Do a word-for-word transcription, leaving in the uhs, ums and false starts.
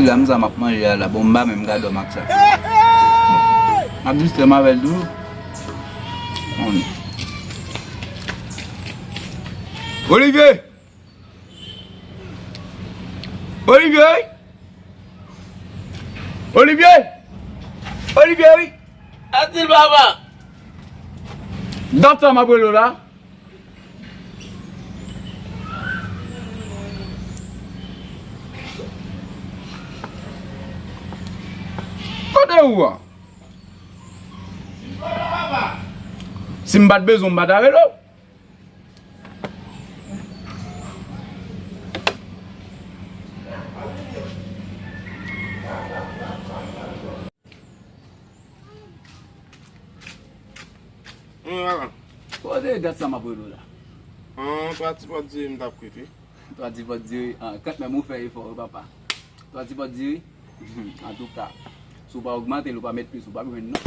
Gam sa m ap manje a la, bon, m pa menm ka dòmi ak sa. M ap distrè m avè l tou. Bon. Olivier! Olivier wi! Olivier! Olivier wi! Atil papa! Dat sa m ap rele w la. Kote ou a? Si m pa t bezwen w, m pa ta rele w. Mwen papa. Kote dat sa m ap rele w la? An, twa ti pòt diri m t ap kwit wi. Twa ti pòt diri, an, kanmenm ou fè efò wi papa. Twa ti pòt diri, antouka, si w pa ogmante l, ou pa met plis, ou p ap jwenn non.